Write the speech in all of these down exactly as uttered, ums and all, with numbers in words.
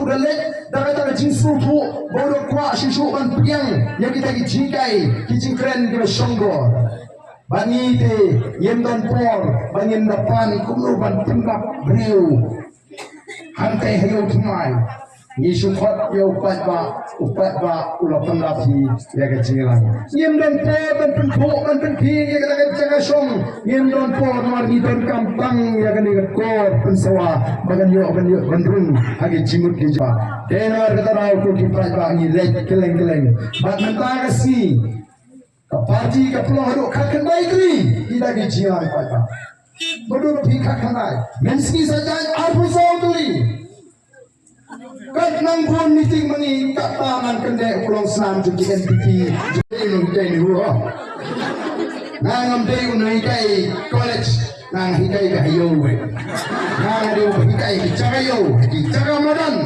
Ka leit da kata ka jingsngewthuh ba u da kwah shuh shuh ban pdiang ïa kita ki jinghikai ki jingkren kiba shongdor. Ba ngi te ngim don por ba ngin da pan kumno ban pyndap briew. Hangtai ha ïew thymmai ngi shu khot ïa u paidbah, u paidbah u la pyndap hi ïa ka jingïalang. Ngim don por ban pynthuh ban pynphi ïa kata ka jaka shong. Ngim don por namar ngi donkam tang ïa kane ka kor pynsawa ba kan ïoh ban ïoh ban rung ha ki jingmut ki jingpyrkhat. Dei namar kata daw ko ki paidbah ngi leit kylleng kylleng. Bad mynta ka sngi ka party ka pynlong haduh khatkhyndai tylli ïa kita ki jingïalang paidbah. Ba dei phi khatkhyndai, mynsngi sa jait arphew saw tylli. Kat nang khun meeting ma ngi, kat ta nang kyndeh u long snam jong ki N P P. Jong ki nong hikai ni hu ho. Nga ngam dei u nonghikai college, nga hikai ka ha ïew wei. Nga dei u hikai ki jaka ïew, ki jaka madan.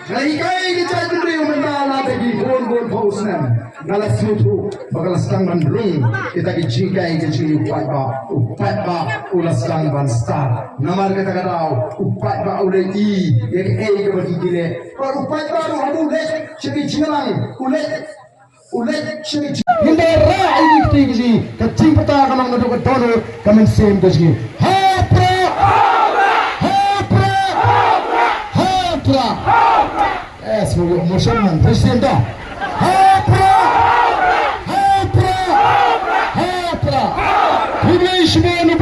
Nga hikai ki jaka bynriew mynta la da ki bun bun phew snem. Nga la sngewthuh ba ka la sdang ban rung kita ki jinghikai ki jong u paidbah, u paidbah u la sdang ban stad. Namar kata ka daw u paidbah u leit ïa kaei kaba ki leh. Bad u paidbah ruh haba u leit sha ki jingïalang, u leit, u leit sha ki jing-, ynda rah ïa ki kti ki jong ngi, ka jingpyrta ka long naduh ka dohnud ka mynsiem ka jong ngi. Ha Prah! Ha Prah! Ha Prah! Eh, sngewbha emotion man, President da. Ha Prah! Ha Prah! Ha Prah! Khublei shibun.